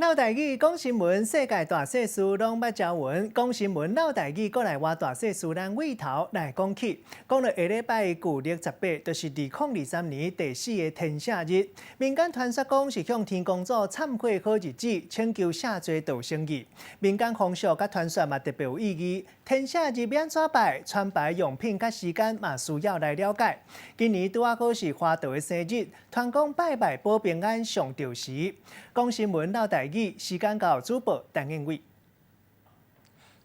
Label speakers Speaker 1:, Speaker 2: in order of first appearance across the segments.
Speaker 1: 嘮台語講新聞，世界大細事攏捌聽聞。講新聞嘮台語，閣來換大細事，咱對頭來講起。講著下禮拜舊曆18，就是2023年第四个天赦日。民間傳說講是向天公祖懺悔好日子，請求赦罪得成意。民間風俗佮傳說嘛特別有意義。天赦日欲按怎拜，參拜用品佮時間嘛需要來了解。今年拄仔好是華道的生日，傳講拜拜保平安上著時。講新聞嘮台語，時間到主播陳英偉。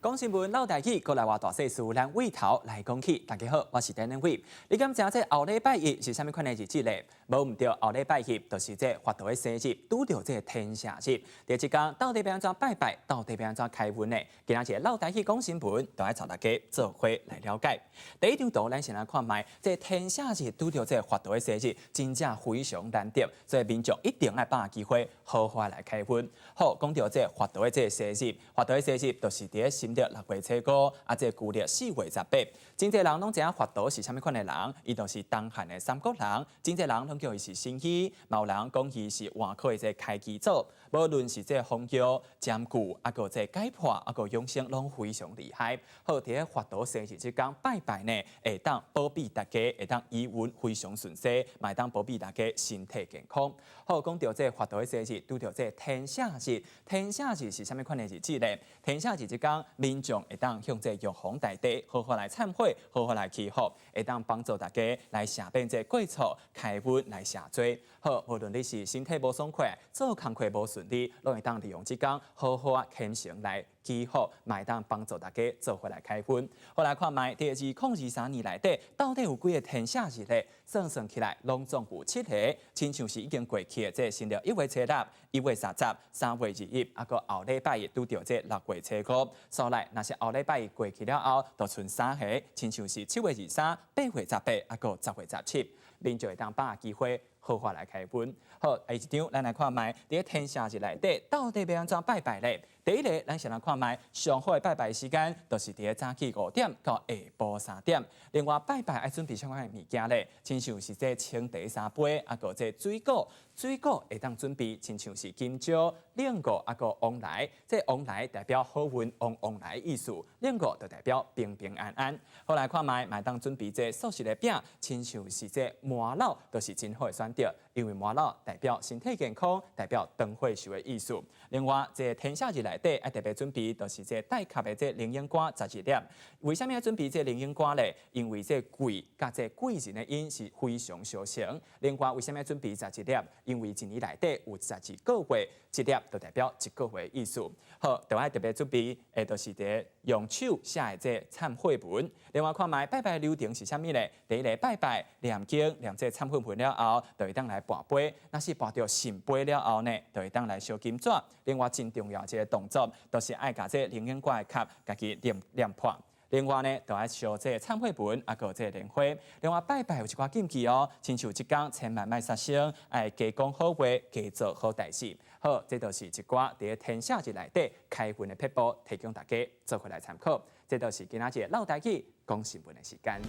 Speaker 2: 講新聞嘮台語，閣來換大細事，咱對頭來講起。大家好，我是陳英偉。你敢知影這後禮拜一是啥物款的日子咧？無毋對，後禮拜一就是這佛陀的生日，拄著這天赦日。佇這工到底欲按怎拜拜？到底欲按怎開運呢？今仔日嘮台語講新聞，就愛帶大家做伙來了解。第一張圖，咱先來看覓，這天赦日拄著這佛陀的生日，真正非常難得，所以民眾一定愛把握機會，好好來開運。好，講著這佛陀的這生日，佛陀的生日就是佇新曆六月初五，啊，這舊曆4月18。真濟人攏知影佛陀是啥物款的人，伊就是東漢的三國人。真濟人攏叫伊是神醫，嘛有人講伊是外科的這開基祖。無論是這方藥、針灸，啊，閣這解剖，啊，閣養生，攏非常厲害。好，佇咧佛陀生日這工拜拜呢，會當保庇大家，會當醫運非常順遂，嘛會當保庇大家身體健康。好，講著這佛陀的生日，拄著這天赦日，天赦日是啥物款的日子呢？天赦日這工，民眾會當向這玉皇大帝好好來懺悔，好好來祈福，會當幫助大家來赦免這過錯，開運來赦罪。好，無論你是身體無爽快，做工課無順利，攏會當利用這工好好仔虔誠來祈福，嘛會當幫助大家做伙來開運。好，來看覓，佇2023年內底，到底有幾个天赦日咧？算算起來，攏總有七个，親像是已經過去的這新曆1月初六、1月30、3月21，啊，閣後禮拜一拄著這6月初五。所來，若是後禮拜一過去了後，就賰三个，親像是7月23、8月18，啊，閣10月17，民眾會當把握機會，好好來開運。好，下一張咱來看覓，佇天赦日內底，到底欲按怎拜拜咧？第一个，咱先來看覓，上好的拜拜時間，就是佇早起5點到下晡3點。另外，拜拜愛準備啥款的物件咧？親像是這清茶三杯，啊，閣這水果，水果會當準備，親像是金蕉、龍果，啊，閣旺來。這旺來代表好運旺旺來意思，龍果就代表平平安安。好，來看覓，嘛會當準備這素食的餅，親像是這麻荖，都是真好的選擇，因為麻荖代表身體健康，代表長歲壽的意思。另外，這天赦日內底愛特別準備，就是這帶殼的這靈應瓜12粒。為啥物愛準備這靈應瓜咧？因為這貴佮這貴人的音是非常相成。另外，為啥物愛準備12粒？因為一年內底有12個月，一粒就代表一個月的意思。好，就愛特別準備，的就是佇用手寫的這懺悔文。另外，看覓拜拜流程是啥物咧？第一个拜拜念經念這懺悔文了後，就會當來跋杯。若是跋著聖杯了後呢，就會當來燒金紙。另外，真重要一个動作，就是愛共這靈應瓜的殼家己念念破。另外呢，就愛燒這懺悔文，啊，閣這蓮花。另外拜拜有一寡禁忌哦，親像這工千萬莫殺生，愛加講好話，加做好代誌。好，這就是一寡佇天赦日內底開運的撇步，提供大家做伙來參考。這就是今仔日嘮台語講新聞的時間。